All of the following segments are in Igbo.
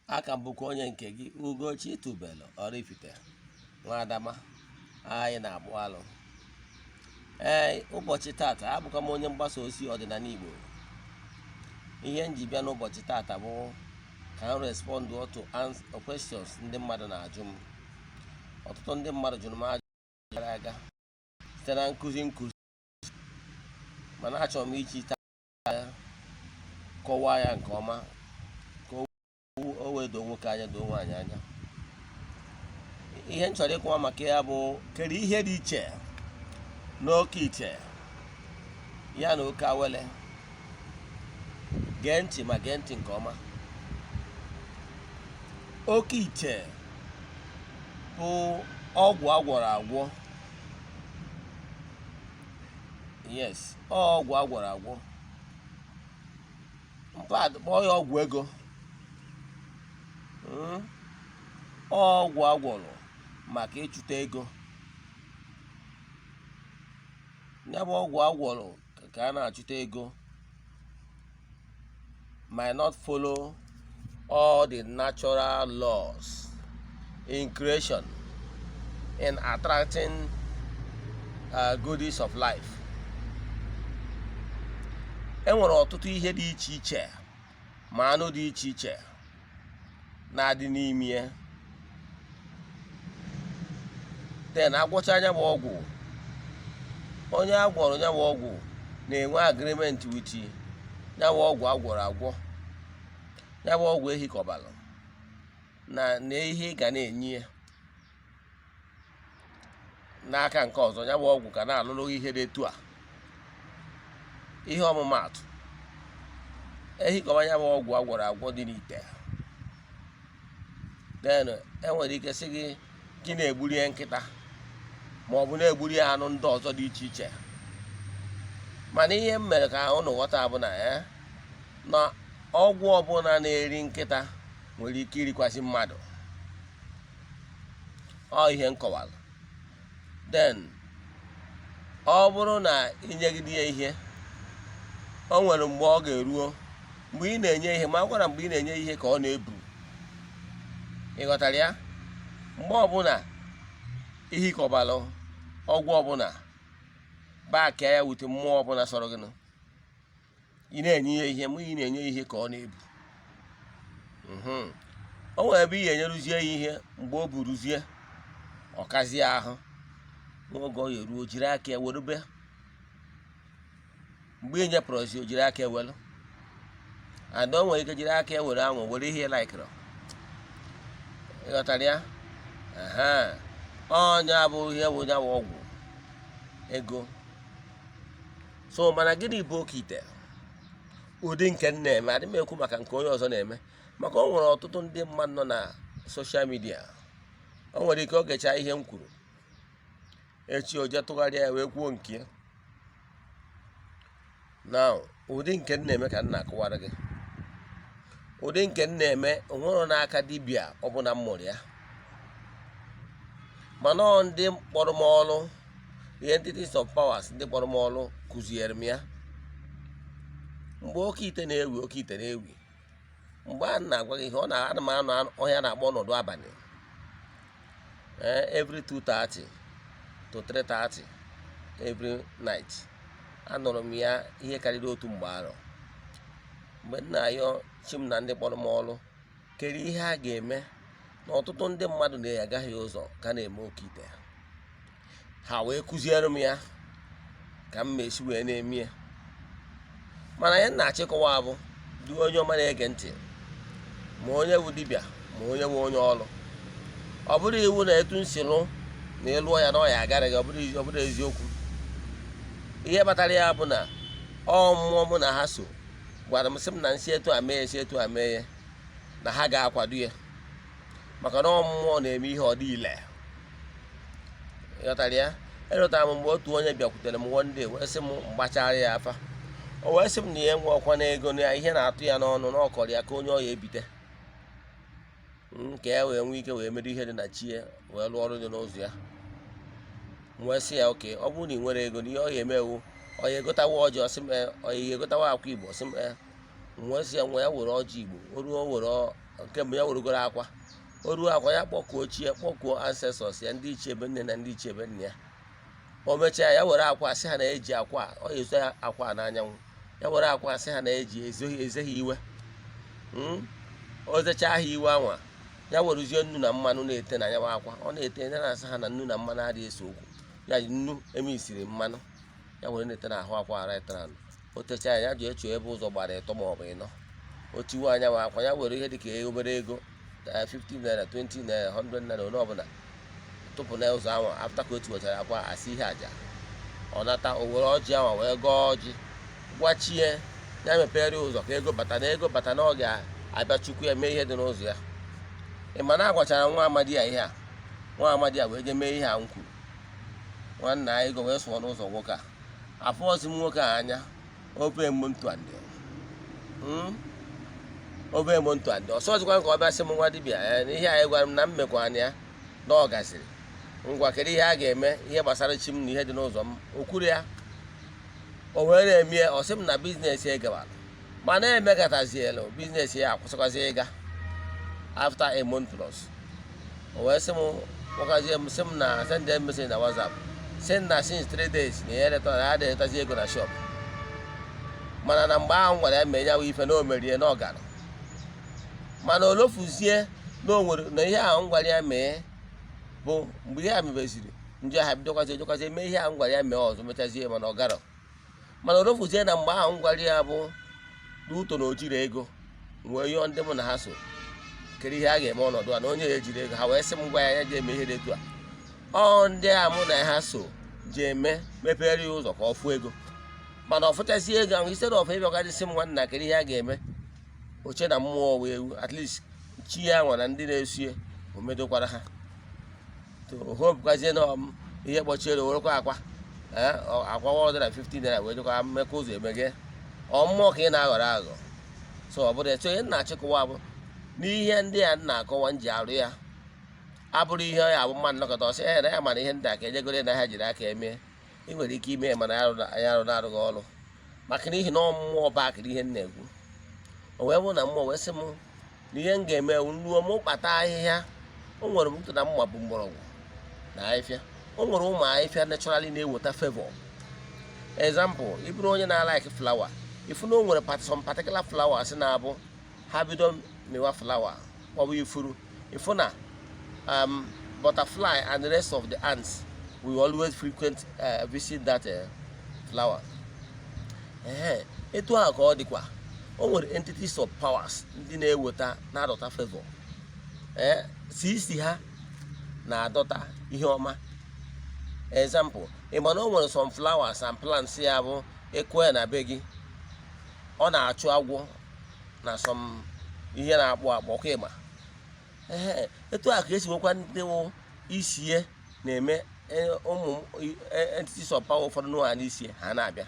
Aka m bụkwa onye nke gị, Ugochi Tubelu Oraifite nwa Adama anyị na-akpụ alụ. Ee, ụbọchị tata abụkwa m onye mgbasa ozi ọdịnala Igbo. Ihe m ji bịa n'ụbọchị tata bụ ka m respond to questions ndị mmadụ na-ajụ m. Ọtụtụ ndị mmadụ jụrụ m ajụjụ gara aga site na nkụzi nkụzi, mana achọrọ m iji taa kọwaa ya nke ọma ka o wee doo nwoke anya, doo nwaanyị anya. Ihe m chọrọ ịkọwa maka ya bụ kedu ihe dị iche n'oke ite ya na oke awele. Gee ntị, ma gee ntị nke ọma. Oke ite bụ ọgwụ agwọrọ agwọ. Yes, ọgwụ agwọrọ agwọ. Mpadụ kpọọ ya ọgwụ ego. Ọgwụ agwọrọ maka ịchụta ego. Ya bụ ọgwụ agwọrọ ka a na-achụta ego might not follow all the natural laws in creation in attracting goodies of life. E nwere ọtụtụ ihe dị iche iche ma anụ dị iche iche na-adị n'ime ya. Then agwọcha nya bụ ọgwụ, onye agwọrọ nya bụ ọgwụ na-enwe agreement with ya bụ ọgwụ agwọrọ agwọ, ya bụ ọgwụ ehikọbalụ na na ihe ị ga na-enye ya. N'aka nke ọzọ, ya bụ ọgwụ ga na-alụrụ ihe dị etu a. Ihe ọmụmaatụ, ehikọba ya bụ ọgwụ agwọrọ agwọ dị n'ite, then enwere ike sị gị gị na-egburi ya nkịta ma ọ bụ na-egburi ya anụ ndị ọzọ dị iche iche. Mana ihe m mere ka unu ghọta bụ na ya na ọgwụ ọbụla na-eri nkịta nwere ike irikwasị mmadụ. Ọ ihe m kọwara. Then ọ bụrụ na i nyegide ya ihe, o nwere mgbe ọ ga-eruo mgbe ị na-enye ihe, ma gwara mgbe ị na-enye ihe ka ọ na-ebu. Ị ghọtara ya? Mgbe ọbụla ihikọbalụ ọgwụ ọbụla, baakịa ya with mmụọ ọbụla sọrọ gị, ị na-enye ya ihe, mgbe ị na-enye ya ihe ka ọ na-ebu. O nwere ebe ị ga-enyeruzie ya ihe, mgbe o buruzie ọ kazie ahụ, n'oge ọ ya-eruo, jiri aka ya werube. Mgbe ị nyepụrụzi, o jiri aka ewelu. And o nwere ike jiri aka ya were anwụ were ihe laikịrị. Ị ghọtara ya? Ọnya bụ ihe bụ nya bụ ọgwụ ego. So mana gịnị bụ oke ite? Ụdị nke m na-eme, adị m ekwu maka nke onye ọzọ na-eme, maka o nwere ọtụtụ ndị mmadụ nọ na social media. O nwere ike ọ gecha ihe m kwuru echi, o je tụgharịa ya wee kwuo nke ya. Now, ụdị nke m na-eme ka m na-akọwara gị. Ụdị nke m na-eme, onwero n'aka dibịa ọbụla m mụrụ ya, mana ọ ndị kpọrọ m ọrụ, the entities of powers, ndị kpọrọ m ọrụ kụziere m ya. Mgbe oke ite na-ewi, oke ite na-ewi, mgbe a na-agwa gị ihe ọ na ana m anọ ọhịa na-akpọ ọnọdụ abalị, every 2:30 to 3:30 every night. Anọrọ m ya ihe karịrị otu mgbe arọ, mgbe m na-ayọ chi m na ndị kpọrọ m ọrụ, kedu ihe a ga-eme na ọtụtụ ndị mmadụ na-agaghị ụzọ ka na-eme oke ite. Ha wee kụziere m ya ka m esi wee na-eme ya. Mana ihe m na-achịkọwa bụ, dị onye ọma na-ege ntị, ma onye bụ dibịa ma onye bụ onye ọrụ, ọ bụrụ iwu na etu m si lụ na ịlụọ ya na ọ ya agara gị, ọ bụrụ eziokwu. Ihe kpatara ya bụ na ọ mmụọ mụ na ha so gwara m, sị m na nsi etu a mee ya, si etu a mee ya, na ha ga-akwado ya, maka na ọ mmụọ na-eme ihe ọ dị ile. Ịghọtara ya? Elotara m mgbe otu onye bịakwutere m one day wee sị m mgbachara ya afa. O wee sị m na ya enwe ọkwa na ego, na ihe na-atụ ya n'ọnụ, na ọkọrọ ya ka onye ọ ya ebite nke ya wee nwee ike wee mere ihe dị na chi ya, wee lụọ ọrụ dị n'ụzọ ya. M wee sị ya, okay, ọ bụrụ na ị nwere ego, na ihe ọ ya emewu, ọ ya egotawa ọjị? Ọ sị m, ọ ya egotawa akwa Igbo? Ọ sị m. Wee sị ya nwa ya were ọjị Igbo. O ruo, o were nke mbụ ya weregoro akwa. O ruo akwa, ya kpọkuo chi ya, kpọkuo ancestors ya, ndị ichie ebe nne na ndị ichie ebe nna ya. O mechaa, ya were akwa, sị ha na-eji akwa, ọ ya ezo akwa n'anyanwụ. Ya were akwa, sị ha na-eji ezoghị ezeghị iwe. O zechaa ha iwe anwa, ya werezie nnu na mmanụ na-ete na nyawa akwa. Ọ na-ete ya, na-asa ha na nnu na mmanụ adịghị ese okwu. Ya ji nnu emisiri mmanụ, ya were na-ete n'ahụ akwa right round. O techaa ya, ya ji echu ebe ụzọ gbara ịtọ ma ọ bụ ịnọ. O tiwe anyanwụ akwa, ya were ihe dịka obere ego, 50 naira, 20 naira, 100 naira, onye ọbụla tụpụ na ụzọ ahụ. After ka o tiwechara akwa, asị ihe aja, ọ nata, o were ọjị ahụ wee gọọ ọjị, gwachie ya mepere ụzọ ka ego bata, na ego bata na ọ ga-abịa chukwu ya mee ihe dị n'ụzọ ya. Ị ma na agwachara nwa amadi ya ihe a, nwa amadi a wee jee mee ihe a m kwuru. Nwanna, ego wee sụọ n'ụzọ nwoke a. Afọzi m nwoke a anya ofe ntụandị ofe ntụandị. Ọsọ ọzọkwa ka ọ bịa sị m, "Nwa dibịa, na ihe anyị gwara m na m mekwana ya na ọ gaziri. Ngwa, kedu ihe a ga-eme ihe gbasara chi m na ihe dị n'ụzọ m?" O kwuru ya, o wee na-eme ya. Ọ sị m na business ya gawara, mana emekatazielu business ya akwụsịkwazi ịga after a month plus. O wee sị m, kpọkazie m, sị m na send them message na WhatsApp, sị na since 3 days na ya eleta na ya adịghịtazi ego na shop. Mana na mgbe ahụ m gwara ya mee ya ife na o merie na ọ gara, mana o lofuzie na o nwere na ihe ahụ m gwara ya mee bụ mgbe ihe a mebeziri njọ ha bidokwazi ejekwazi mee ihe ahụ m gwara ya mee ọzọ, mechazie, mana ọ garọ. Mana o lofuzie na mgbe ahụ m gwara ya bụ n'uto na o jiri ego wee yọọ ndị mụ na ha so, kedu ihe a ga-eme ọnọdụ a na onye ya ejiri ego. Ha wee sị m gwa ya, ya ji eme ihe dị etu a. Ọ ndị a mụ na ha so ji eme mepere ya ụzọ ka ọ fụ ego, mana ọ fụchazie ego ahụ, instead of ịbịakwazi sị m, "Nwanna, kedu ihe a ga-eme?" Oche na mmụọ wee ewu, at least chi ya nwa na ndị na-esie o medokwara ha. To hope kwazie na ihe kpọchiere, werekwa akwa akwa 150 naira wee jekwa mmekọ ụzọ emeghe. Ọ mmụọ ka ị na-aghọrọ aghọ. So ọ bụrụ etu ihe m na-achịkọwa bụ n'ihe ndị a m na-akọwa m ji arụ ya abụrụ ihe ya abụ mmadụ nọkọta ọsị ya na ya mara ihe ndị a ka ejegoro na ha jiri aka eme. Ị nwere ike ime, mana ya arụ na-arụghị ọrụ, maka n'ihi na ọ mmụọ bakịrị ihe m na-ekwu. O wee bụ na mmụọ wee sị m na ihe m ga-eme ewu nruo mụ kpata ahịhịa. O nwere m na mma bụ mgbọrọgwụ na ahịhịa. O nwere ụmụ ahịhịa naturally na-eweta favor. Example, ị bụrụ onye na-alike flower, ifu na o nwere some particular flowers na-abụ ha bido mịwa flower maọbụ ifuru, ifu na butterfly and the rest of the ants will always frequent visit that flower. Ee, etu ahụ ka ọ dịkwa. O nwere entities of powers ndị na-eweta, na-adọta favor. Ee, si isi ha na-adọta ihe ọma. Example, ị ma na o nwere some flowers and plants ya bụ ịkụ ya na be gị, ọ na-achụ agwọ na some ihe na-akpụ akpụ ọkụ ịma. Ee, etu a ka esi nwekwa ndị wụ isie na-eme ụmụ entities of power ụfọdụ n'ụwa n'isi ha na-abịa.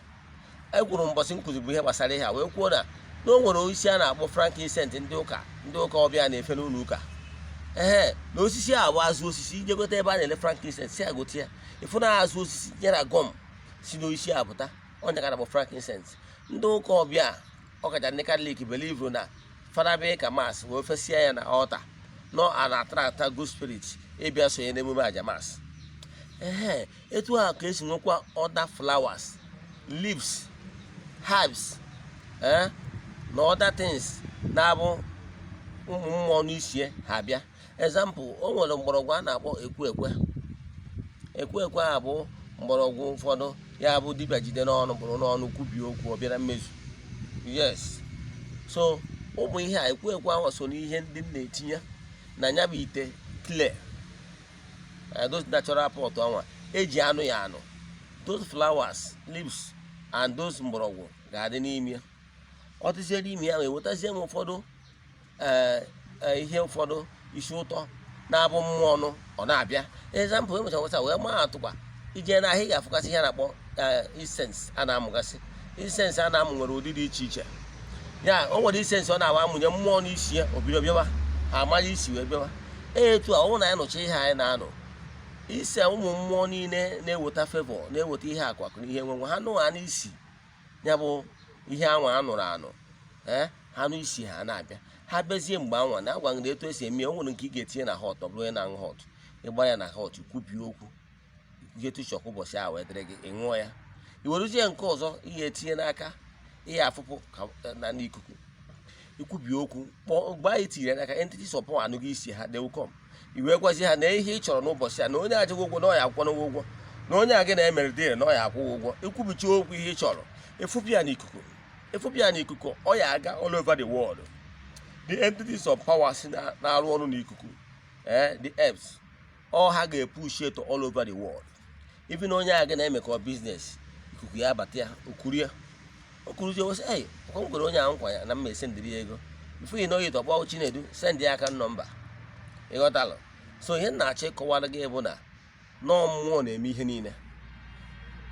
E kwuru mbọsị nkụzi bụ ihe gbasara ihe a, wee kwuo na o nwere osisi a na-akpọ frankincense, ndị ụka ọbịa na-efe n'ụlọ ụka. Ee, na osisi a bụ azụ osisi. Ije gote ebe a na-ele frankincense, si agote ya, ịfụ na azụ osisi ya na gum si n'osisi a pụta. Ọnya ka na-akpọ frankincense. Ndị ụka ọbịa, ọkacha ndị Katọlik, believe na fada bịa ka mass wee fesia ya na altar, nọ a na-attract good spirit ịbịa sonye n'emume aja mass. Ee, etu a ka esi nwekwa other flowers, leaves, herbs, ee, na other things na-abụ ụmụ mmụọ n'isie ha bịa. Example, o nwere mgbọrọgwụ a na-akpọ ekwe ekwe. Ekwe ekwe a bụ mgbọrọgwụ ụfọdụ ya bụ dibịa jide n'ọnụ, bụrụ n'ọnụ kwubie okwu, ọ bịara mmezu. Yes, so ụmụ ihe a, ekwe ekwe ahụ so n'ihe ndị m na-etinye na ya bụ ite clay, those natural pot anwa eji anụ ya anụ. Those flowers, leaves and those mgbọrọgwụ ga-adị n'ime ya. Ọ dịzie n'ime ya, ewetazie m ụfọdụ ihe ụfọdụ isi ụtọ na-abụ mmụọ ọnụ ọ na-abịa. Example, enwecha nweta wee maa atụkwa, ije n'ahịa, ị ga-afụgasị ihe a na-akpọ incense a na-amụgasị. Incense a na-amụ nwere ụdị dị iche iche. Ya o nwere incense ọ na-awa amụnye mmụọ n'isi ya, o bido bịawa, ha amara isi wee bịawa. Etu a ọ bụrụ na anyị nụcha ihe anyị na-anụ ise, ụmụ mmụọ niile na-eweta favor, na-eweta ihe akụ akụ na ihe nwenwe, ha nụ ha n'isi ya bụ ihe anwa anụrụ anụ. Ee. Ha nụ isi ha na-abịa, ha bịazie. Mgbe anwa na agwa gị etu esi eme ya, o nwere nke ị ga-etinye na hot. Ọ bụrụ onye na-aṅụ hot, ịgba ya na hot, kwubie okwu ihe tụchọkwa ụbọchị a wee dịrị gị, ị ṅụọ ya. I werezie nke ọzọ ị ga-etinye n'aka, ihe afụpụ ka na n'ikuku, ikwubi okwu kpọọ. Mgbe anyị tinyere n'aka, entities of power anụghị isi ha, they will come. I wee gwazie ha na ihe ị chọrọ n'ụbọchị a, na onye ajụghị ụgwọ na ọ ya akwụkwọ ụgwọ, na onye a gị na-emere dịrị na ọ ya akwụ ụgwọ. Ikwubichi okwu ihe ị chọrọ, ịfụpụ ya n'ikuku, ịfụpụ ya n'ikuku, ọ ya aga all over the world. The entities of power si na-arụ ọrụ n'ikuku, the herbs, ọ ha ga-epush it all over the world. Even onye a gị na-emekọ business, ikuku ya abata ya, okurie okuruzie, wesị, "Ei, ọkwa m gwere onye a nkwa ya na m ma esendịrị ya ego." Before you know it, ọkpọ Chinedu, send ya aka nọmba. Ịghọtalụ? So ihe m na-achọ ịkọwara gị bụ na nọọ mmụọ na-eme ihe niile.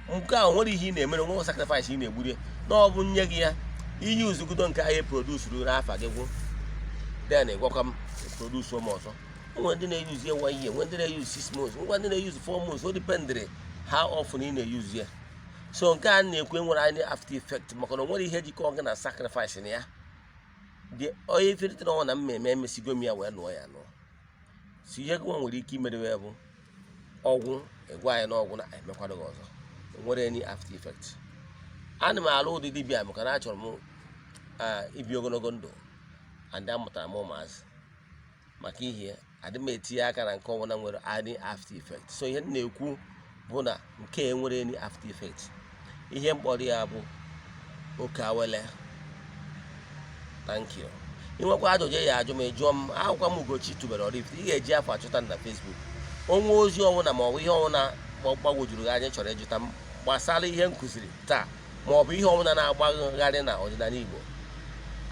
Nke a nwere ihe ị na-emere, nwe sacrifice ị na-egburi, na ọ bụ nye gị ya iyi uzugodo nke ahụ produsuru n'afa gị gwụ, then gwakwa m produce m ọzọ. O nwere ndị na-eyuzi one year, nwee ndị na-eyuzi 6 months, nwekwa ndị na-eyuzi 4 months. O dependịrị how often ị na-eyuzi ya. So nke a na-ekwu nwere anyị after effect, maka na o nwere ihe jikọ gị na sacrifice na ya dị onye iferitere ọnwa na mmemme emesigo m ya wee nụọ ya nụọ. Si ihe gị nwa nwere ike imerewe bụ ọgwụ egwu anyị n'ọgwụ na emekwado gị ọzọ. Nwere any after effect. Ana m alụ ụdị dibịa maka na achọrọ m ibi ogologo ndụ, and amụtara m ụmụazị maka ihe adị m etinye aka na nke ọbụla nwere any after effect. So ihe m na-ekwu bụ na nke a nwere any after effect. Ihe mkpọrọ ya bụ oke awele. Thank you. Ị nwekwa ajụjụ ya ajụ m, jụọ m. Akwụkwọ m, Ugochi Tubelu Oraifite. Ị ga-eji afọ achọta m na Facebook. Onwe ozi ọbụla ma ọ bụ ihe ọbụla gbagwojuru gị anya chọrọ ịjụta m gbasara ihe m kụziri taa, ma ọ bụ ihe ọbụla na-agbagharị na ọdịnala Igbo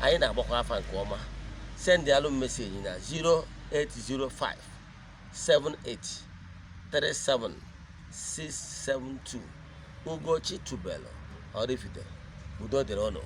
anyị na-agbakọ afa nke ọma, send alụ m message na 0805 78 37 672. Ugochi Tubelu Oraifite. Udo dịrị ụnụ.